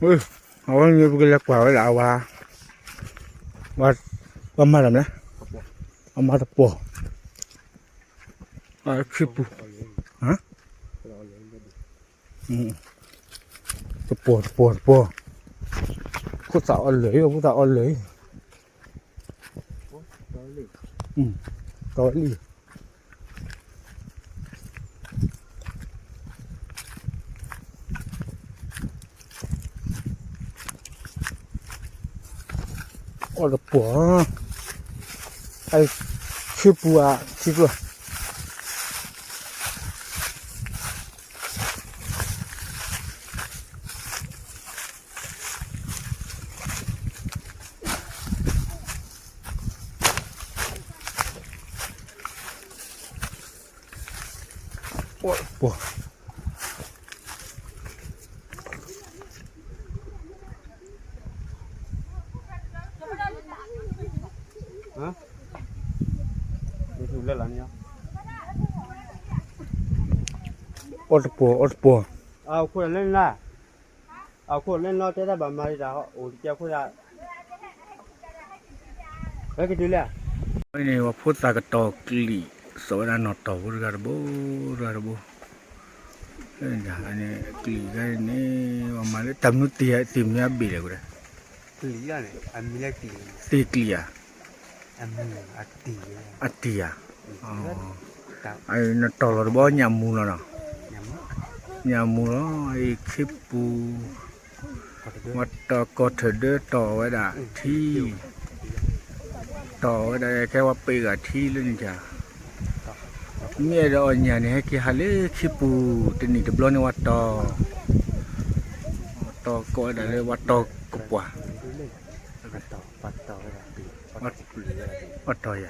အဝဲန့ၣ်ပကလဲၤကွၢ်ဝဲဒၣ်အဝဲ, ပှၤမၤတၢ်မလဲၣ်, အမၤတပှီၢ်, ခ့ပူၤ, တပှီၢ်တပှီၢ်တပှီၢ်, ဖိသၣ်အီၣ်လၢာ်အံၤ ဖိသၣ်အီၣ်လၢာ်အံၤ, တီဝဲလံ အီၣ်တပှီၢ်, ခ့ပူၤဧါ ထံကျိ, အီၣ်တပှီၢ် အီၣ်တပှီၢ် အီၣ်တပှီၢ်, အခိၣ်လၢနလၢ်, အခိၣ်လၢနလၢ် တဲတၢ်ဘၣ်မၤဒ်တၢ် အိၣ်တကဲခိၣ်ယၤ, ဝဲကတုၤလၢ န့ၣ် ပှၤဖိသၣ်ကတီၤကျံး စိာ်ဝဲဒၣ်နီၣ်တီၢ်ဖိတဂၤတဘိ တဂၤတဘိ, န့ၣ် ကျံးဂၤန့ၣ် ပှၤမၤလၢ တၢ်မနုၤတ့ၢ် တ့ၢ်မနုၤအဘ့ၣ်လဲၣ် ကဒဲ တ့ၢ်ကျံးဧါ, အတ့ၢ်ဧါ, နတီၢ်လီၤတဘီညၣ်မူလီၤနီၤ, ညၣ်မူလီၤ အံၤခ့ပူၤ, ဝဲတီၢ်ကီၢ်ထၢၣ်ဒၢတီၢ်ဝဲဒၣ်ထံ တီၢ်ဝဲဒၣ်ကဲဝဲပ့ၤဂၤထံလၢန့ၣ်တၢ်, မ့ၢ်အဲၣ်ဒိးအီၣ်ညၣ်န့ၣ် ဟဲက့ၤဟးလၢခ့ပူၤ တနံၣ်တဘျီန့ၣ်ဝဲတီၢ်, တီၢ်ကိးဝဲဒၣ်လၢဝဲတီၢ်ကပှၢ်, ဝဲတီၢ်ယ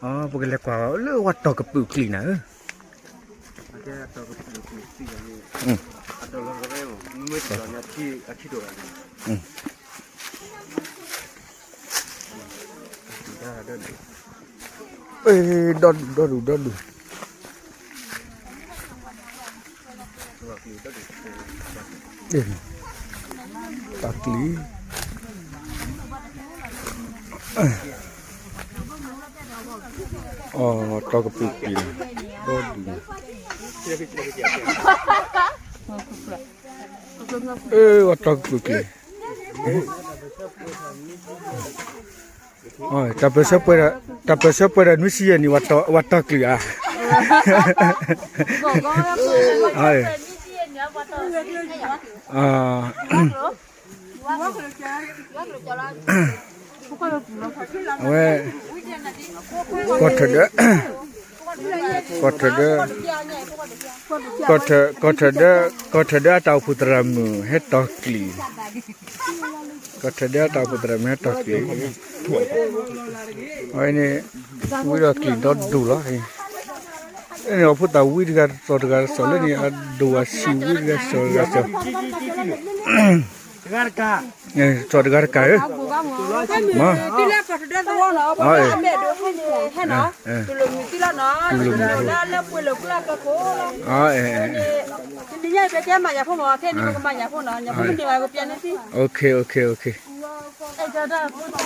ၤ, ပကလဲၤကွၢ်ဘၣ်လၢဝဲတီၢ်ကပုာ်ကျံးနၤဧၢ ဒီဒူၣ် ဒီဒူၣ် ဒီဒူၣ် တၢ်ကျံး, အတီၢ်ကပုာ်ကျံး, ဒီဒူၣ်, အတီၢ်ကပုာ်ကျံး, တၢ်ပၢၢ်ဆၢပှဲၤဒီး တၢ်ပၢၢ်ဆၢပှဲၤဒီးနွံဆံယဲၢ်နံၣ် ဝဲတီၢ်ကျံးဧါ, အဝဲ ကီၢ်ထၢၣ်ဒၢ ကီၢ်ထၢၣ်ဒၢ ကီၢ်ထၢၣ်ဒၢ ကီၢ်ထၢၣ်ဒၢအတၢ်အိၣ်ဖှိၣ်သရၣ်မုၣ်ဟဲတီၢ်ကျံး, ကီၢ်ထၢၣ်ဒၢအတၢ်အိၣ်ဖှိၣ်သရၣ်မုၣ်ဟဲတီၢ်ကျံး, အဝဲန့ၣ် ဝံဒီးကျံးဒီဒူၣ်လီၤ, န့ၣ်အဖိသၣ်ဝံတဂၤတသီၣ်တဂၤတသီၣ်လၢန့ၣ် အဒိၣ်အဆံးဝံတဂၤတသီၣ်တဂၤတသီၣ် တဂၤတကါ, စီၤတဂၤတကါဧၢ, မ့ၢ် တူၢ်လိာ်မုာ်သံလီၤနီၤ, လၢပှဲၤလိာ်ကျါကဖိလီၤ, တနံၤညါအံၤ ပကဲမၤညၣ်ဖိမး, ခဲအံၤန့ၣ် ပကမၤညၣ်ဖိနီၤ, ညၣ်ဖိမ့ၢ်န့ၢ်ဘၣ် ပပျဲန့ၢ်သံ,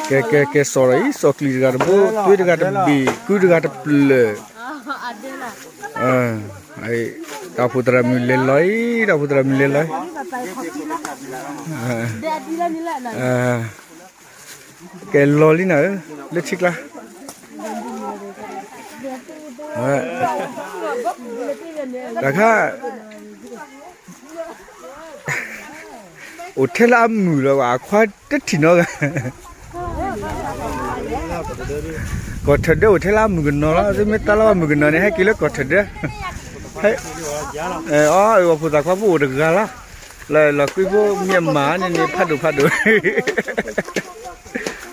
ကဲ ကဲ ကဲ စီၤလီၤအံၤ စီၤကျံးတဂၤတဘိ, သွ့တဂၤတဘ့ၣ်, ကုတဂၤတပျၢၢ်, တၢ်အိၣ်ဖှိၣ်သရၣ်မုၣ်လဲၤလီၤအံၤ, တၢ်အိၣ်ဖှိၣ်သရၣ်မုၣ်လဲၤလီၤအံၤ, ကဲလီၤလံနၤဧၢ, လၢထံကျါ, တၢ်ခါ အိၣ်ထဲလၢအမုာ်လီၤ, အခွါတထံၣ်နီတဂၤ, ကီၢ်ထၢၣ်ဒၢအိၣ်ထဲလၢအမုၣ်ကနီၤလီၤ, သုမ့ၢ်တၢ်လၢအမုၣ်ကနီၤန့ၣ် ဟဲက့ၤလၢကီၢ်ထၢၣ်ဒၢ, အီ အဝဲဖိသၣ်ခွါဖိအိၣ်တဂၤလီၤ, လီၤကွံဖိမ့ၢ်မၤန့ၣ်န့ၣ် ဖးဒိၣ်ဖးဒိၣ်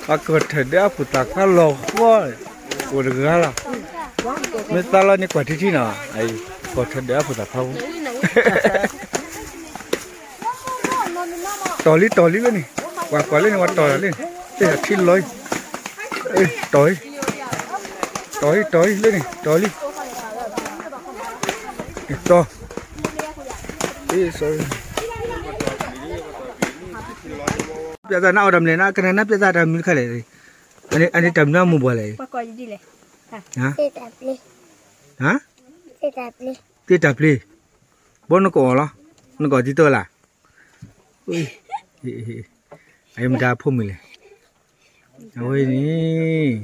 အကီၢ်ထၢၣ်ဒၢအဖိသၣ်ခွါလီၤဃီ, အိၣ်တဂၤလီၤ, မ့ၢ်သးလီၤန့ၣ်ကွၢ်ထံထံနီၤ, ကီၢ်ထၢၣ်ဒၢအဖိသၣ်ခွါဖိ တီၢ်လံ တီၢ်လံလၢန့ၣ်, ကွၢ်ကွၢ်လၢန့ၣ် ပှၤတီၢ်လံန့ၣ်, ထံလီၤအံၤ, တီၢ်အံၤ, တီၢ်အံၤ တီၢ်အံၤလၢန့ၣ် တီၢ်လံ, တီၢ်, အံၤ ပြသနာ်အီၤတၢ်မနုၤလဲၣ်, ကနၣ်နၢ်ပြသတၢ်မနုၤတခါလဲၣ်, အန့ၣ်တၢ်မနုၤအမိၢ်ပှၢ်လဲၣ်, သ့ၣ်တၢ်ပျ့ၤ, ဘီနကအီၣ်လီၤ, နကအီၣ်တံၤတၢ်လၢ်, အမတၤဖိမုၣ်လဲၣ်, အဝဲအံၤန့ၣ်,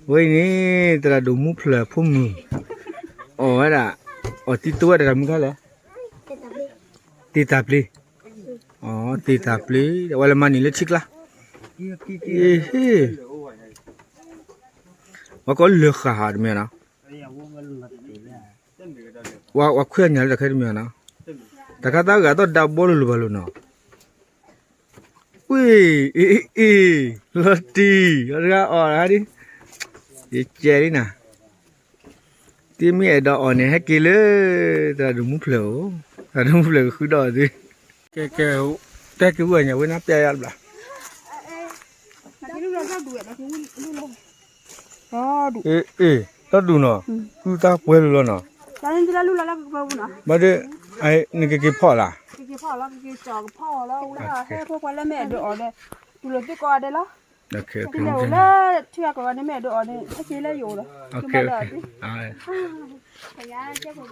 အဝဲအံၤန့ၣ် သရၣ်ဒိၣ်မူဖျၢၣ်အဖိမုၣ်, အီၣ်ဝဲဒၣ်, အီၣ်တံၤတၢ်ဝဲဒၣ်တၢ်မနုၤလဲၣ်, သ့ၣ်တၢ်ပျ့ၤ, အီၣ်သ့ၣ်တၢ်ပျ့ၤ, အဝဲလဲၤမၤန့ၢ်လၢထံကျါ, အ့ဟ့ၣ်, ပှၤကိးလၢာ်ဃၣ်တမံၤနီၤ, ပှၤခွဲးအညၣ်လၢတၢ်ခဲတမံၤနီၤ, တၢ်ခါသးဂၤသီၣ်ဒးဘီလိၤလိၤဘၣ်လိၤနီၤ, ဝ့ၢ်, အ့, လီၤတံၢ်, အီၣ်တဂၤအီၣ်တဂၤဒ်, ယကဲဒ်နၤ, တမ့ၢ်အဲၣ်ဒိးအီၣ်န့ၣ် ဟဲက့ၤလၢ, သရၣ်ဒိၣ်မူဖျၢၣ်ဧၢ, သရၣ်ဒိၣ်မူဖျၢၣ်ကဃုဒီးသု, ကဲ, ကဲ, တဲက့ၤဝဲညါဝဲနၤပျဲယၤတဘျီ အ့, အ့, တၢ်ဒူၣ်နီၤ, ကုသၣ်ပှဲၤလိၤလီၤနီၤ, ဘၣ်ဒီး, နကက့ၤဖီၣ်လၢ်, လၢထံဂၤကီးန့ၣ်မ့ၢ်ဒိးအီၤဒီး, ထံဂၤကီးန့ၣ်မ့ၢ်ဒိးအီၤဒီး, ဟဲက့ၤလၢယအိၣ်ဒီး, ကမၤဒီးအီၤသ့, က